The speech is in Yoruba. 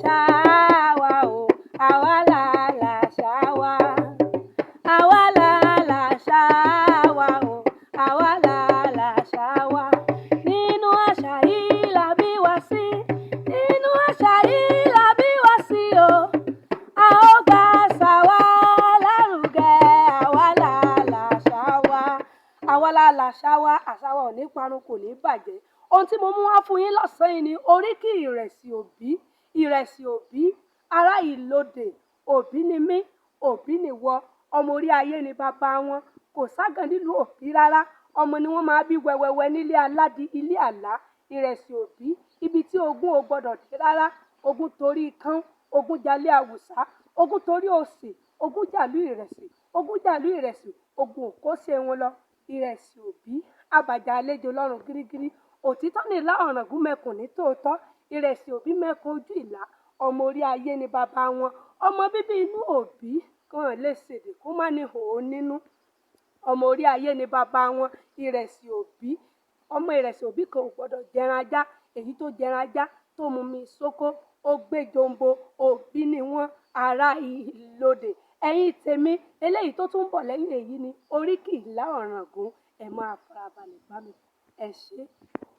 làṣà wa o, àwa là làṣà wa. Àwa là làṣà wa o, àwa là làṣà wa. Nínú àṣà yìí la bí wa sí, nínú àṣà yìí la bí wa sí o. A ó gbà àṣà wa lárugẹ, àwa là làṣà wa. Àwa la làṣà wa, àṣà wa ò ní parun, kò ní bàjẹ́. Ohun tí mo mú wá fún yín lọ́sàn-án yìí ni oríkì Ìrẹsì Òbí. Ìrẹsì Òbí, ará Ìlódè, òbí ni mí, òbí nìwọ, ọmọ orí ayé ni bàbá wọn. Kò ságàn nílùú Òbí rárá. Ọmọ ni wọ́n máa bí wẹ́wẹ́wẹ́ nílé aládì, ilé àlá. Ìrẹsì Òbí, ibi tí ogún ò gbọdọ̀ dé rárá. Ogún torí kán, ogún jalè àwùsá, ogún torí òsì, ogún jàlú ìrẹsì, ogún jàlú ìrẹsì, ogun ò kó ṣe wọn lọ. Ìrẹsì Òbí, abàjà àlejò lọ́rùn gírígírí. Òtítọ́ ní ìlà Ọ̀ràngún mẹ́kùn ní tòótọ́. Ìrẹsì Òbí mẹ́kùn ojú ìlà. Ọmọ orí ayé ni bàbá wọn. Ọmọ bíbí inú Òbí kan lè ṣèdè kó má ní hòó nínú. Ọmọ orí ayé ni bàbá wọn. Ìrẹsì Òbí, ọmọ Ìrẹsì Òbí kan ò gbọdọ̀ jẹran ajá. Èyí tó jẹran ajá tó mumi sóko, ó gbé jombo. Òbí ni wọ́n, ará Ìlódè. Ẹ̀yin tèmi, eléyìí tó tún ń bọ̀ lẹ́yìn èyí ni oríkì Ìlá Ọ̀ràngún. Ẹ máa farabalẹ̀ bá mi. Ẹ ṣé.